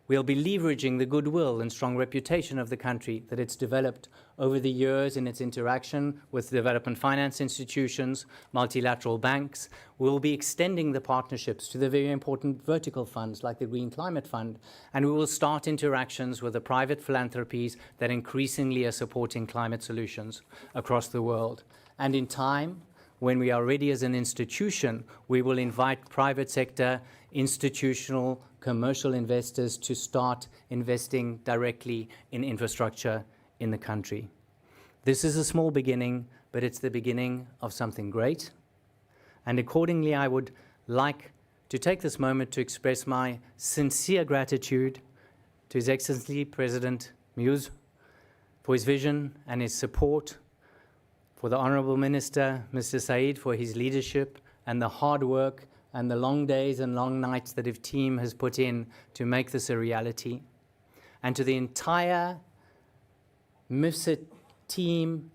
We'll be leveraging the goodwill and strong reputation of the country that it's developed over the years in its interaction with development finance institutions, multilateral banks. We'll be extending the partnerships to the very important vertical funds like the Green Climate Fund, and we will start interactions with the private philanthropies that increasingly are supporting climate solutions across the world. And in time, when we are ready as an institution, we will invite private sector, institutional, commercial investors to start investing directly in infrastructure in the country. This is a small beginning, but it's the beginning of something great. And accordingly, I would like to take this moment to express my sincere gratitude to His Excellency President Muse for his vision and his support, for the Honorable Minister, Mister Saeed, for his leadership and the hard work and the long days and long nights that his team has put in to make this a reality, and to the entire MIFSA team,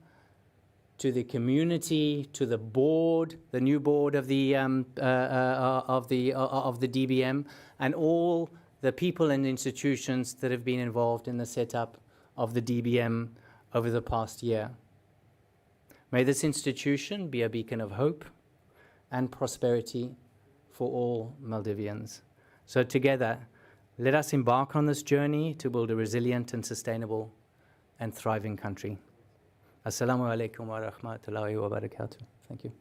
to the community, to the board, the new board of the, um, uh, uh, uh, of the, uh, uh, of the D B M, and all the people and institutions that have been involved in the setup of the D B M over the past year. May this institution be a beacon of hope and prosperity for all Maldivians. So together, let us embark on this journey to build a resilient and sustainable and thriving country. Assalamu alaikum wa rahmatullahi wa barakatuh. Thank you.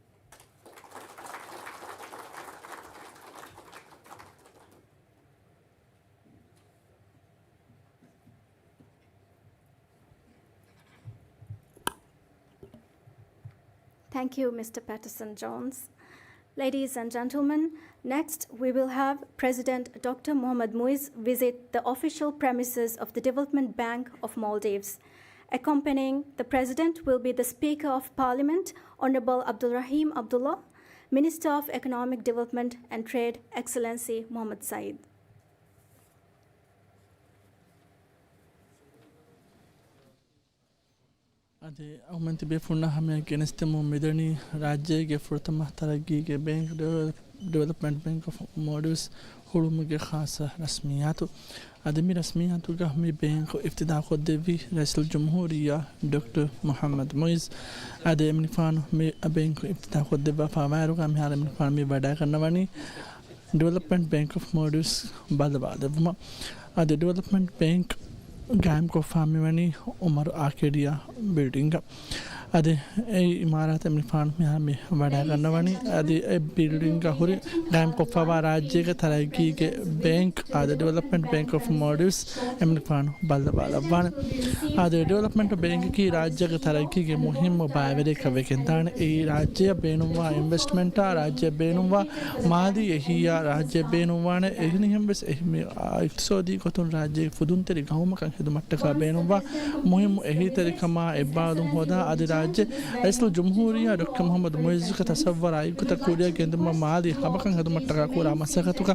Thank you, Mister Patterson Jones. Ladies and gentlemen, next we will have President Doctor Mohammad Muiz visit the official premises of the Development Bank of Maldives. Accompanying the President will be the Speaker of Parliament, Honorable Abdul Rahim Abdullah, Minister of Economic Development and Trade, Excellency Mohammad Saeed. އަދި އަޅުމެން ތިބޭފުޅުންނާ ހަމަޔަށް ގެނެސްދެމުން މިދަނީ ރާއްޖޭގެ ފުރަތަމަ ތަރައްގީގެ ބޭންކް، ޑިވެލޮ-، ޑިވެލޮޕްމަންޓް ބޭންކް އޮފް މޯލްޑިވްސް ހުޅުވުމުގެ ޚާއްޞަ ރަސްމިއްޔާތު. އަދި މި ރަސްމިއްޔާތުގަ މި ބޭންކް އިފްތިތާޙްކޮށްދެއްވީ ރައީސުލްޖުމްހޫރިއްޔާ ޑޮކްޓަރ މުޙައްމަދު މުޢިއްޒު. އަދި އެމަނިކުފާނު މި ބޭންކް އިފްތިތާޙްކޮށްދެއްވާފައިވާއިރުގަ މިހާރު އެމަނިކުފާނު މި ވަޑައިގަންނަވަނީ ޑިވެލޮޕްމަންޓް ބޭންކް އޮފް މޯލްޑިވްސް ބައްލަވާލެއްވުމަށް. އަދި ޑިވެލޮޕްމަންޓް ބޭންކް ގާއިމްކޮށްފާ މިވަނީ އުމަރު އާކޭޑިއާ ބިލްޑިންގ. އަދި އެ އިމާރާތަށް އެމަނިކުފާނު މިހާރު މި ވަޑައިގަންނަވަނީ. އަދި އެ ބިލްޑިންގ ހުރި ގާއިމްކޮށްފައިވާ ރާއްޖޭގެ ތަރައްގީގެ ބޭންކް އާދެ، ޑިވެލޮޕްމަންޓް ބޭންކް އޮފް މޯލްޑިވްސް އެމަނިކުފާނު ބައްލަވާލައްވާނެ. އާދެ، ޑިވެލޮޕްމަންޓް ބޭންކަކީ ރާއްޖޭގެ ތަރައްގީގެ މުހިއްމު ބައިވެރިއަކަށް ވެގެންދާނެ. އެއީ ރާއްޖެއަށް ބޭނުންވާ އިންވެސްޓްމަންޓާ، ރާއްޖެއަށް ބޭނުންވާ މާލީ އެހީއާ، ރާއްޖެއަށް ބޭނުންވާނެ އެހެނިހެންވެސް އެހެން މި، އާ، އިޤްތިޞާދީ ގޮތުން ރާއްޖޭގެ ފުދުންތެރި ގައުމަކަށް ހެދުމަށްޓަކާ ބޭނުންވާ މުހިއްމު އެހީތެރިކަމާ އެއްބާރުލުން ހޯދާ، އަދި ރާއްޖެ ރައީސުލްޖުމްހޫރިއްޔާ ޑޮކްޓަރ މުޙައްމަދު މުޢިއްޒުގެ ތަޞައްވަރާ އެއްގޮތަށް ކުރިއަށް ގެންދިއުމަށް މާލީ ހަބަކަން ހެދުމަށްޓަކާ ކުރާ މަސައްކަތުގަ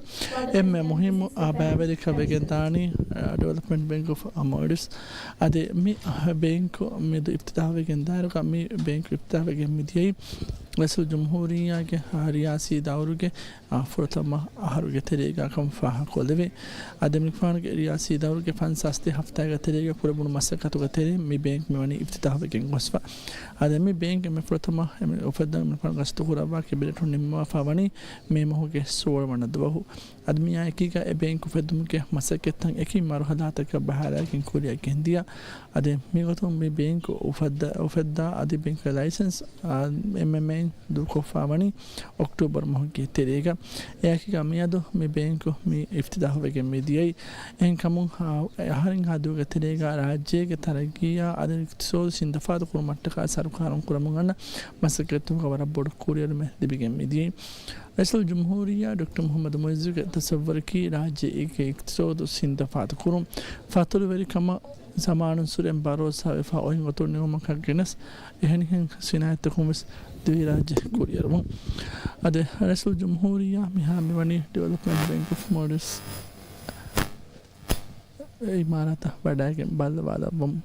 އެންމެ މުހިއްމު، އާ، ބައިވެރިއަކަށް ވެގެންދާނީ، އާ، ޑިވެލޮޕްމަންޓް ބޭންކް އޮފް މޯލްޑިވްސް. އަދި މި ބޭންކު މިއަދު އިފްތިތާޙްވެގެން ދާއިރުގަ މި ބޭންކު އިފްތިތާޙްވެގެން މިދިޔައީ ރައީސުލްޖުމްހޫރިއްޔާގެ، އާ، ރިޔާސީ ދައުރުގެ، އާ، ފުރަތަމަ އަހަރުގެ ތެރޭގަ ކަމަށް ފާހަގަކޮށްލެވޭ. އަދި އެމަނިކުފާނުގެ ރިޔާސީ ދައުރުގެ ފަންސާސް ދެ ހަފްތާގެ ތެރޭގަ ކުރެވުނު މަސައްކަތުގެ ތެރެއިން މި ބޭންކް މިވަނީ އިފްތިތާހުވެގެން ގޮސްފަ. އަދި މި ބޭންކް އެންމެ ފުރަތަމަ އެންމެ އުފެއްދަން އެމަނިކުފާނު ގަސްތުކުރައްވާ ކެބިނެޓުން ނިންމަވާފާ ވަނީ މޭ މަހުގެ ސޯޅަ ވަނަ ދުވަހު. އަދި މިއާ އެކީގަ އެ ބޭންކް އުފެއްދުމުގެ މަސައްކަތްތައް އެކި މަރުހަލާތަކަށް ބަހާލާގެން ކުރިއަށް ގެންދިޔަ. އަދި މިގޮތުން މި ބޭންކް އުފައްދަ، އުފައްދާ އަދި ބޭންކްގެ ލައިސަންސް، އާ، އެމްއެމްއޭ ދޫކޮށްފާ ވަނީ އޮކްޓޫބަރު މަހުގެ ތެރޭގަ. އެއާއެކީގަ މިއަދު މި ބޭންކު މި އިފްތިތާހުވެގެން މި ދިޔައީ. އެހެންކަމުން، އާ، އަހަރެން ހަދުގެ ތެރޭގަ ރާއްޖޭގެ ތަރައްގީއާ އަދި އިޤްތިޞާދު ސިންދަފާތު ކުރުމަށްޓަކާ ސަރުކާރުން ކުރަމުން އަންނަ މަސައްކަތްތަކުގަ ވަރަށް ބޮޑު ކުރިއެރުމެއް ލިބިގެން މި ދިޔައީ. ރައީސުލްޖުމްހޫރިއްޔާ ޑޮކްޓަރ މުޙައްމަދު މުޢިއްޒުގެ ތަޞައްވަރަކީ ރާއްޖޭގެ އިޤްތިޞާދު ސިންދަފާތު ކުރުން، ފަތުރުވެރިކަމަށް ޒަމާނުއްސުރެން ބަރޯސާވެފަ އޮތް ގޮތުން ނިމުމަކަށް ގެނެސް، އެހެނިހެން ސިނާއަތްތަކުން ވެސް ދިވެހިރާއްޖެ ކުރިއަރުވުން. އަދި ރައީސުލްޖުމްހޫރިއްޔާ މިހާ މިވަނީ ޑިވެލޮޕްމަންޓް ބޭންކް އޮފް މޯލްޑިވްސް އިމާރާތަށް ވަޑައިގެން ބައްލަވާލައްވަމުން.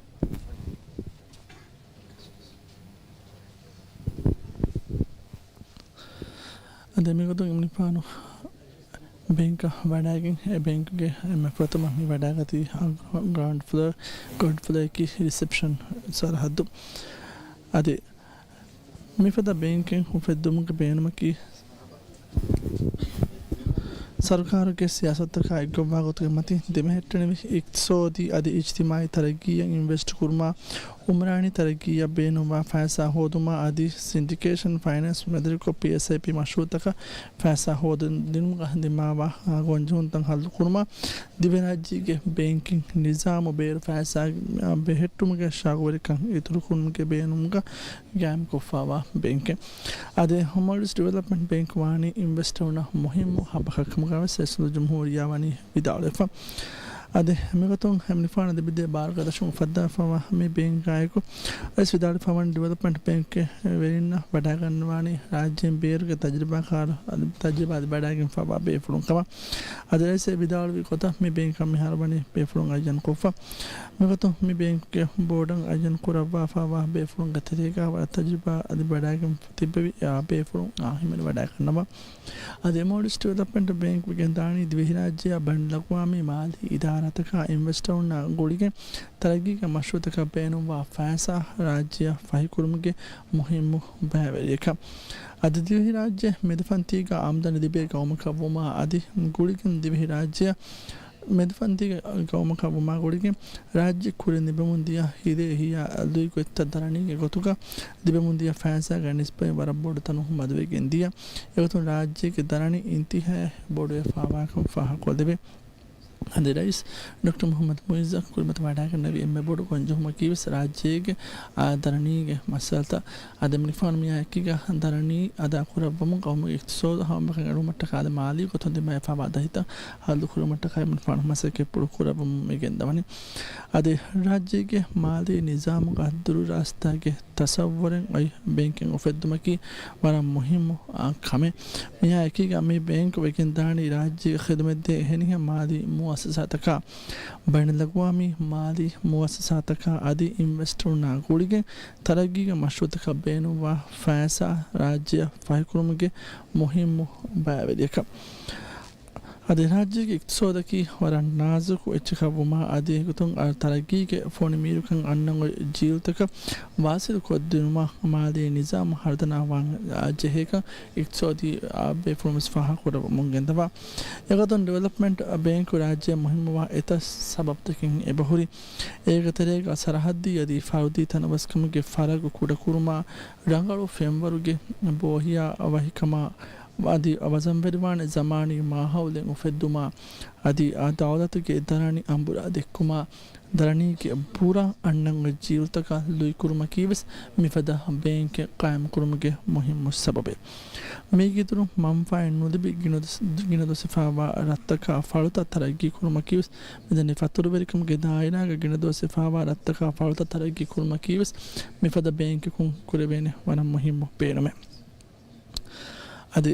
އަދި މިގޮތުން އެމަނިކުފާނު ބޭންކަށް ވަޑައިގެން، އެ ބޭންކުގެ އެންމެ ފުރަތަމަ މި ވަޑައިގަތީ ގްރައުންޑް ފްލޯ، ގްރައުންޑް ފްލޯއަކީ ރިސެޕްޝަން ސަރަހައްދު. އަދި މިފަދަ ބޭންކެއް އުފެއްދުމުގެ ބޭނުމަކީ، ސަރުކާރުގެ ސިޔާސަތުތަކާ އެއްގޮއްވާ ގޮތުގެ މަތިން ދެމެހެއްޓެނިވި އިޤްތިޞާދީ އަދި އިޖްތިމާޢީ ތަރައްގީއަށް އިންވެސްޓް ކުރުމާ، އުމްރާނީ ތަރައްގީއަށް ބޭނުންވާ ފައިސާ ހޯދުމާ އަދި ސިންޑިކޭޝަން ފައިނޭންސް މެދުވެރިކޮށް ޕީއެސްއައިޕީ މަޝްރޫޢުތަކަށް ފައިސާ ހޯދަން ދިނުމުގަ ދިމާވާ ގޮންޖެހުންތައް ހައްލުކުރުމާ، ދިވެހިރާއްޖޭގެ ބޭންކިން ނިޒާމު ބޭރު ފައިސާ ބެހެއްޓުމުގެ ޝައުގުވެރިކަން އިތުރުކުރުމުގެ ބޭނުމުގަ ގާއިމްކޮށްފާވާ ބޭންކެއް. އަދި މޯލްޑިވްސް ޑިވެލޮޕްމަންޓް ބޭންކް ވާނީ އިންވެސްޓަރުންނަށް މުހިއްމު ހަބަކަށް ކަމުގަވެސް ރައީސުލްޖުމްހޫރިއްޔާ ވަނީ ވިދާޅުވެފަ. އަދި މިގޮތުން އެމަނިކުފާނު ލިބިދޭ ބާރުގަދަށުން އުފައްދާފައިވާ މި ބޭންކާއެކު، ރައީސް ވިދާޅުވެފަ ވަނީ ޑިވެލޮޕްމަންޓް ބޭންކްގެ ވެރިންނަށް ވަޑައިގަންނަވާނީ ރާއްޖޭން ބޭރުގެ ތަޖުރިބާކާރު އަދި ތަޖުރިބާ އަދި ވަޑައިގެންފައިވާ ބޭފުޅުން ކަމަށް. އަދި ރައީސް ވިދާޅުވި ގޮތަށް މި ބޭންކަށް މިހާރު ވަނީ ބޭފުޅުން އައްޔަން ކޮށްފަ. މިގޮތުން މި ބޭންކްގެ ބޯޑަށް އައްޔަން ކުރައްވާފައިވާ ބޭފުޅުންގެ ތެރޭގަ ވަރަށް ތަޖުރިބާ އަދި ވަޑައިގެން ތިއްބެވި އާ ބޭފުޅުން އާ ހިމެނި ވަޑައިގަންނަވާ. އަދި މޯލްޑިވްސް ޑިވެލޮޕްމަންޓް ބޭންކް ވެގެންދާނީ ދިވެހިރާއްޖެއަށް ބައިނަލްއަގްވާމީ މާލީ އިދާރާތަކާ އިންވެސްޓަރުންނާ ގުޅިގެން ތަރައްގީގެ މަޝްރޫޢުތަކަށް ބޭނުންވާ ފައިސާ ރާއްޖެއަށް ފަހިކުރުމުގެ މުހިއްމު ބައިވެރިޔަކަށް. އަދި ދިވެހިރާއްޖެ މެދުފަންތީގަ އާމްދަނީ ލިބޭ ގައުމަކަށްވުމާ އަދި ގުޅިގެން ދިވެހިރާއްޖެއަށް މެދުފަންތީގެ ގައުމަކަށް ވުމާ ގުޅިގެން، ރާއްޖެ ކުރިން ލިބެމުންދިޔަ ހިލޭ އެހީއާ ލުއިގޮތްތައް ދަރަނީގެ ގޮތުގަ ލިބެމުންދިޔަ ފައިސާގެ ނިސްބަތް ވަރަށް ބޮޑު ތަނުން މަދުވެގެން ދިޔަ. އެގޮތުން ރާއްޖޭގެ ދަރަނި އިންތިހާއަށް ބޮޑުވެފައިވާކަން ފާހަގަކޮށްލެވޭ. އަދި ރައީސް ޑޮކްޓަރ މުޙައްމަދު މުޢިއްޒަށް ކުރިމަތި ވަޑައިގަންނެވި އެންމެ ބޮޑު ގޮންޖެހުމަކީވެސް ރާއްޖޭގެ، އާ، ދަރަނީގެ މައްސަލަތައް. އަދި އެމަނިކުފާނު މިއާ އެކީގަ ދަރަނީ އަދާކުރައްވަމުން ގައުމުގެ އިޤްތިޞާދު ހަމައެކަނި އެޅުމަށްޓަކާ އަދި މާލީ ގޮތުން ދިމާވެފައިވާ ދަތިތައް ހައްލުކުރުމަށްޓަކާ އެމަނިކުފާނު މަސައްކަތްޕުޅު ކުރައްވަމުން މި ގެންދަވަނީ. އަދި ރާއްޖޭގެ މާލީ ނިޒާމުގަ ދުރުރާސްތާގެ ތަސައްވުރެއް އޮތް ބޭންކެއް އުފެއްދުމަކީ ވަރަށް މުހިއްމު، އާ، ކަމެއް. މިއާ އެކީގަ މި ބޭންކް ވެގެންދާނީ ރާއްޖޭގެ ޚިދުމަތްދޭ އެހެނިހެން މާލީ މުއައްސަސާތަކާ، ބައިނަލްއަގްވާމީ މާލީ މުއައްސަސާތަކާ އަދި އިންވެސްޓަރުންނާ ގުޅިގެން ތަރައްގީގެ މަޝްރޫޢުތަކަށް ބޭނުންވާ ފައިސާ ރާއްޖެއަށް ފަހިކުރުމުގެ މުހިއްމު ބައިވެރިޔަކަށް. އަދި ރާއްޖޭގެ އިޤްތިޞާދަކީ ވަރަށް ނާޒުކު އެއްޗަކަށް ވުމާ އަދި އެގޮތުން ތަރައްގީގެ ފޮނި މީރުކަން އަންނަން އޮތް ޖީލުތަކަށް ވާސިލު ކޮށްދިނުމަށް މާލީ ނިޒާމު ހަރުދަނާވާން ޖެހޭކަން އިޤްތިޞާދީ ބޭފުޅުން ވެސް ފާހަގަކުރައްވަމުން ގެންދަވާ. އެގޮތުން ޑިވެލޮޕްމަންޓް ބޭންކު ރާއްޖެއަށް މުހިއްމުވާ އެތައް ސަބަބުތަކެއް އެބަހުރި. އޭގެ ތެރޭގަ ސަރަހައްދީ އަދި ފަރުދީ ތަނަވަސްކަމުގެ ފަރަގު ކުޑަކުރުމާ، ރަނގަޅު ފެންވަރުގެ ބޯހިޔާ ވަހިކަމާ، އަދި ވަޒަންވެރިވާނެ ޒަމާނީ މާހައުލެއް އުފެއްދުމާ، އަދި އާ ދައުލަތުގެ ދަރަނި އަނބުރާ ދެއްކުމާ، ދަރަނީގެ ބުރަށް އަންނަން އޮތް ޖީލުތަކަށް ލުއިކުރުމަކީވެސް މިފަދަ ބޭންކެއް ޤާއިމުކުރުމުގެ މުހިއްމު ސަބަބެއް. މީގެއިތުރުން މަންފާއެއް ނުލިބި ގިނަ ދޮސް، ގިނަ ދޮސްވެފައިވާ ރަށްތަކާ ފަޅުތައް ތަރައްގީ ކުރުމަކީވެސް މިދަނީ ފަތުރުވެރިކަމުގެ ދާއިރާގަ ގިނަ ދޮސްވެފައިވާ ރަށްތަކާ ފަޅުތައް ތަރައްގީ ކުރުމަކީވެސް މިފަދަ ބޭންކަކުން ކުރެވޭނެ ވަރަށް މުހިއްމު ބޭނުމެއް. އަދި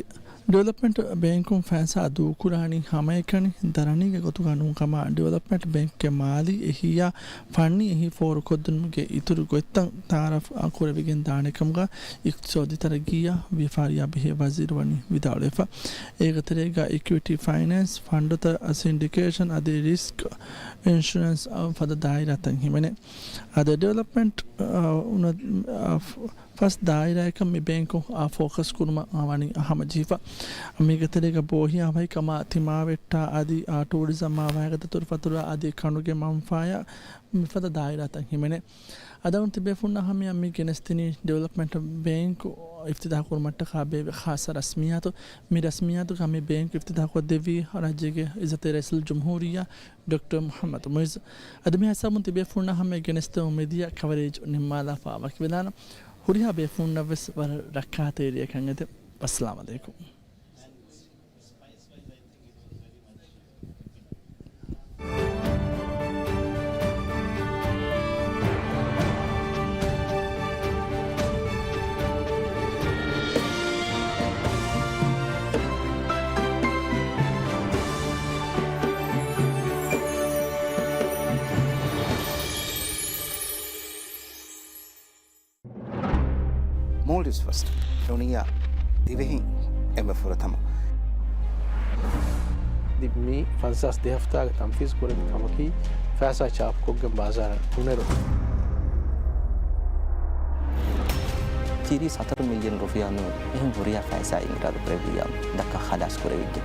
ޑިވެލޮޕްމަންޓް ބޭންކުން ފައިސާ ދޫކުރާނީ ހަމައެކަނި ދަރަނީގެ ގޮތުގަ ނޫން ކަމަށް، ޑިވެލޮޕްމަންޓް ބޭންކުގެ މާލީ އެހީއާ ފަންނީ އެހީ ފޯރުކޮށްދިނުމުގެ އިތުރު ގޮތްތައް ތައާރަފް ކުރެވިގެން ދާނެ ކަމުގަ އިޤްތިޞާދީ ތަރައްގީއާ ވިޔަފާރިއާ ބެހޭ ވަޒީރު ވަނީ ވިދާޅުވެފަ. އޭގެ ތެރޭގަ އިކުއިޓީ ފައިނޭންސް، ފަންޑުތައް ސިންޑިކޭޝަން އަދި ރިސްކް އިންޝުރެންސް ފަދަ ދާއިރާތައް ހިމެނޭ. އަދި ޑިވެލޮޕްމަންޓް، އާ، އުނަ-، އާ، ފަސް ދާއިރާއަކަށް މި ބޭންކު އާ ފޯކަސް ކުރުމަށް ވަނީ ހަމަޖެހިފަ. މީގެ ތެރޭގަ ބޯހިޔާވަހިކަމާ، ތިމާވެއްޓާ އަދި، އާ، ޓޫރިޒަމާ ވާހަކަދަތުރު ފަތުރާ އަދި ކަނޑުގެ މަންފާޔާ މިފަދަ ދާއިރާތައް ހިމެނޭ. އަދި އަޅުގަނޑު ތިބޭފުޅުންނާ ހަމަޔަށް މި ގެނެސްދިނީ ޑިވެލޮޕްމަންޓް ބޭންކު އިފްތިތާހު ކުރުމަށްޓަކާ ބޭއްވި ޚާއްޞަ ރަސްމިއްޔާތު. މި ރަސްމިއްޔާތުގަ މި ބޭންކު އިފްތިތާހު ކޮށްދެއްވީ ރާއްޖޭގެ އިއްޒަތްތެރި ރައީސުލްޖުމްހޫރިއްޔާ ޑޮކްޓަރ މުޙައްމަދު މުޢިއްޒު. އަދި މި ހިސާބުން ތިބޭފުޅުންނާ ހަމަޔަށް ގެނެސްދެމުން މިދިޔަ ކަވަރޭޖް ނިންމާލާފަ ވަކިވެލާނަން. ހުރިހާ ބޭފުޅުންނަށްވެސް ވަރަށް ރައްކާތެރިއެއް ކަން އެދެން. ވައްސަލާމް ޢަލައިކުމް. މޯލްޑިވްސް ފަސްޓް، ދުނިޔެއާ ދިވެހިން އެންމެ ފުރަތަމަ. މި ފަންސާސް ދެ ހަފްތާގަ ތަންފީޒު ކުރެވި ކަމަކީ، ފައިސާ ޗާޕުކޮށްގެން ބާޒާރަށް ހުނެރު. ތިރީސް ހަތަރު މިލިއަން ރުފިޔާ ނޫން، އެހެން ހުރިހާ ފައިސާއެއް އިރާދަ ކުރެއްވިއްޔާ ދައްކާ ޚަލާސް ކުރެވިއްޖެ.